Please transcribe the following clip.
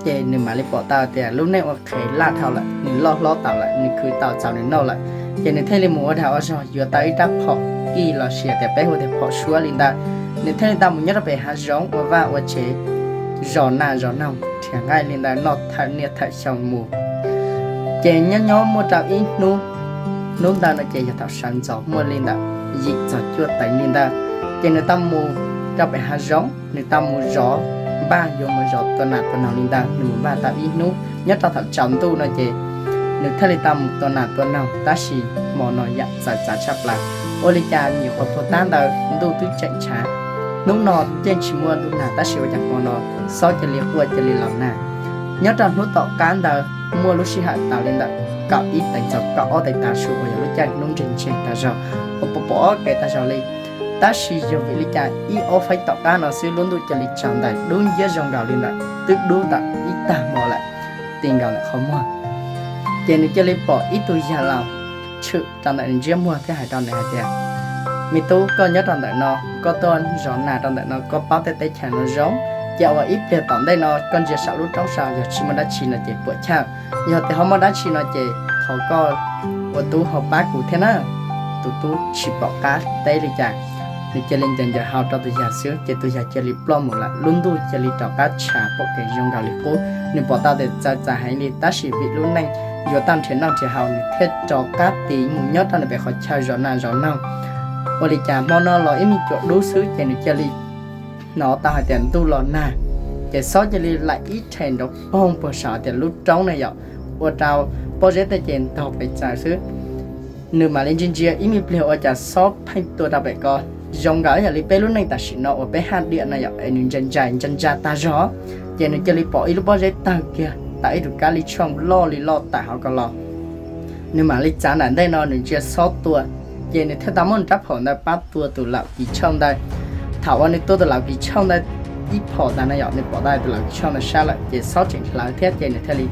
ces nws mam li pom tau tias lub neej ua qhev laj dhau lawm, nws loj hlob tau lawm, nws khwv tau txaus nws noj lawm. Ces nws thiaj li mus ua dag ua zog yuav tau ib rab phom kij los sis tias peb hu tias phom suab li ntawd. Nws thiaj li tau mus nyob rau pem hav zoov ua vaj ua tsev, zov nas zov noog nrhiav nqaij li ntawd noj thawm niaj thawm xyoo mus. Ces nyob nyob muaj rau ib hnub, hnub ntawd no ces yog thaum sawv ntxov muaj li ntawm yim txog cuaj teev li ntawd, ces nws tau mus rau pem hav zoov, nws tau mus zov npaj yuav mus zov tua nas tua noog li ntawd. Nws mus npaj tau ib hnub, nyob rau thaum tsaus ntuj no ces nws thiaj li tau mus tua nas tua noog, tab sis hmo no yam txawv txav tshaj plaws. Ua li cas nyuam qhuav puag tab ntawd ntuj twb tseem tshav, hnub no yeej tsis muaj ntuj nag, tab sis ua cas hmo no xob cia li quaj cia li los nag. Nyob rau hnub tom qab ntawd muaj lub sij hawm tau li ntawm kaum ib teev txog kaum ob teev tav su uas yog lub caij hnub nrig ntseg tag zog, uas pom pom ob kev tag zog li. Tab sis yog vim li cas ib ob feeb tom qab no xwb lub ntuj cia li tsaus ntais dub nciab zoo nkaus li ntawm twb dub tau ib tag hmo lawm, ti nkaus ntawm qhov muag. Ces nws cia li pom ib tug yawg laus tshwm rau ntawm nws ntsiab muag thiab hais rau nws hais tias, Me tub, koj nyob rau ntawm no, koj tuaj zov nas rau ntawm no, koj paub tej teb chaws no zoo, ces ua ib pliag tom ntej no koj ntsia saum lub roob saud, yog tsis muaj dab tsi no ces puam chawj, yog tias ho muaj dab tsi no ces thov koj ua tub ho pab kuv thiab na. Tus tub tsis pom qab teb li cas, nws cia li ncaws ncaws hau rau tus yawg xwb, ces tus yawg cia li ploj mus lawm. Lub ntuj cia li rov qab tshav pom kev zoo nkaus li qub. Nws pom tau tias txawv txav heev li, tab sis vim lub neej yuav tau nrhiav noj nrhiav haus, nws thiaj rov qab tig mus nyob rau nws pem qhov chaw zov nas zov noog. Ua li cas hmo no los ib me cuam dub xwb ces nws cia li hnov tau hais tias ntuj los nag, ces xob cia li laim ib rhe nrov poog puag saum tias lub roob na yom, ua rau pob zeb tej ces ntog pes txaws xwb. Nws mam li ntsia ntsia ib me pliag ua cas xob pheej tua rau pem ko, zoo nkaus yam li peb lub neej tam sim no uas peb haj diam na yom, es nws ntsais ntsais ntsais ntsais tag zog, ces nws cia li pom ib lub pob zeb tawg kiag tau ib tug kab lij tshooj loj li loj tawm hauv ko los. Nws mam li txav nram ntej no nws ntsia xob tua, ces nws thiaj tau muab nws rab phom ntawd pab tua tus laum kis tshooj ntawd. Thaum uas nws tua tus laum kis tshooj ntawd ib phom tas na yom, nws pom tau tus laum kis tshooj ntawd sab lawm, ces xob tseem hlawv thiab, ces nws thiaj li